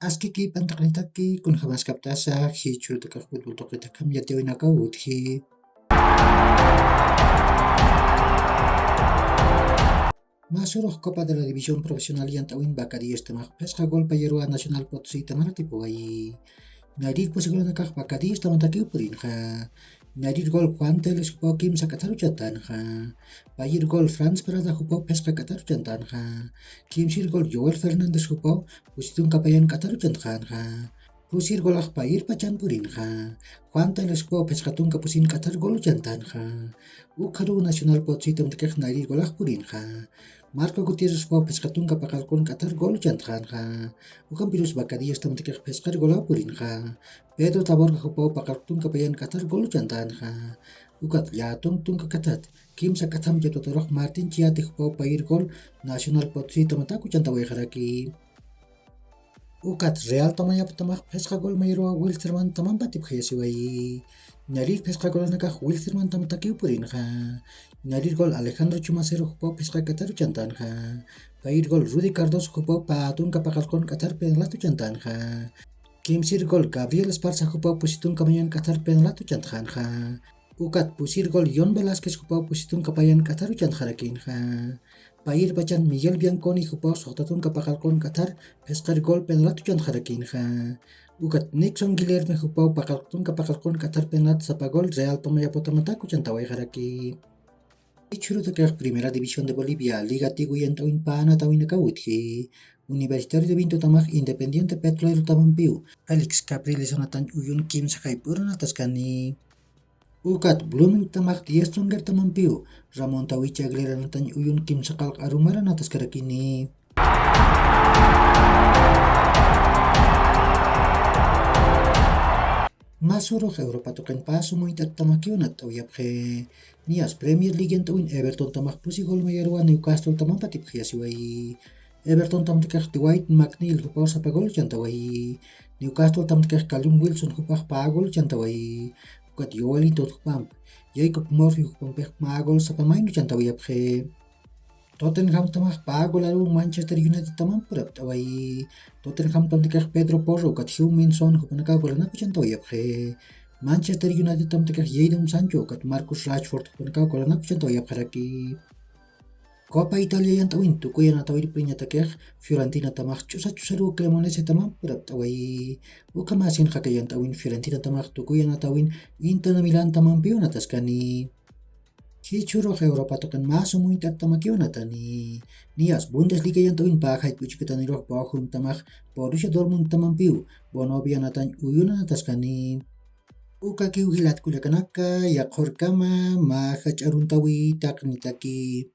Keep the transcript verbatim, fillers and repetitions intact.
Askiki pantaqnitaki, kunjamaskaptasa jichhürutakix futbol tuqitakham yatiyawinakaw utji. Mä surux Copa de la División Profesional yant'awin Vaca Diez tamax phisqa gol payirwa Nacional Potosí tamar atipuwayi. Nayrir pusi golanakax Vaca Diez tamatakiw purinxa. Nayrir gol Juan Teles jupaw kimsa k'atharu chantanxa. Payir gol Franz Prada jupaw phisqa k'atharu chantanxa. Kimsir gol Joel Fernández jupaw pusi tunka payan k'atharu chantxänxa. Pusir golax payir pachan purinxa. Juan Teles jupaw phisqa tunka pusin k'athar gol chantanxa. Ukxaruw Nacional Potosí tamtakix nayrir golax purinxa. Marco Gutiérrez jupaw phisqa tunka paqallqun k'athar gol chantxänxa. Ukampirus Vaca Diez tamtakix phisqar golaw purinxa. Pedro Taborga jupaw paqallq tunka payan k'athar gol chantanxa. Ukat llätunk tunka k'athat kimsa k'atham yatwatarux Martín Chiate jupaw payir gol Nacional Potosí tamataku chantawayxaraki. Ukat Real Tomayapo tamax phisqa gol mayirwa Wilstermann tamampa atipxayasiwayi. Nayrir phisqa golanakax Wilstermann tamatakiw purinxa. Nayrir gol Alejandro Chumacero jupaw phisqa k'atharu chantanxa. Payir gol Rudy Cardoso jupaw pä tunka paqallqun k'athar penalatu chantanxa. Kimsir gol Gabriel Esparza jupaw pusi tunka mayan k'athar penalatu chantxänxa. Ukat pusir gol John Velázquez jupaw pusi tunka payan k'atharu chantxarakinxa. Payir pachan Miguel Bianconi jupaw suxta tunka paqallqun k'athar phisqar gol penalatu chantxarakinxa. Ukat Nixon Guilherme jupaw paqallq tunka paqallqun k'athar penalat sapa gol Real Tomayapo tamataku chantawayxaraki. Jichhürutakix Primera División de Bolivia Liga Tigo yant'awin pä anatawinakaw utji. Universitario de Vinto tamax Independiente Petrolero tamampiw Félix Capriles anatañ uyun kimsa jayp'ür anataskani. Ukat Blooming tamax Diez Tonger tamampiw Ramón Tawichi Aguilera anatañ uyun kimsa qallq arumar anataskarakini. Mä surux Europa tuqin pä sumuñt'at tamakiw natt'awayapxi. Niyas Premier League yant'awin Everton tamax pusi gol mayarwa Newcastle tamampa atipxayasiwayi. Everton tamtakix Dwight McNeil jupaw sapa gol chantawayi. Newcastle tamtakix Callum Wilson jupax pä gol chantawayi. Ukat Joelinton jupamp Jacob Murphy jupampix mä gol sapa maynu chantawayapxi. Tottenham tamax pä golaruw Manchester United tamamp purapt'awayi. Tottenham tamtakix Pedro Porro ukat Heung-min Son jupanakaw golanakw chantawayapxi. Manchester United tamtakix Jadon Sancho ukat Marcus Rashford jupanakaw golanakw chantawayapxaraki. Copa Italia yant'awin tukuy anatawir puriñatakix Fiorentina tamax ch'usa ch'usaruw Cremonese tamamp purapt'awayi. Ukhamäsinxa kay yant'awin Fiorentina tamax tukuy anatawin Inter de Milán tamampiw anataskani. Jichhürux Europa tuqin mä sumuñt'at tamakiw anatani. Niyas Bundesliga yant'awin pä jayp'u chikitanirux Bochum tamax Borussia Dortmund tamampiw Bonovia anatañ uyun anataskani. Ukakiw jilat kullakanaka, yaqhurkama mä jach'a aruntawi taqnitaki.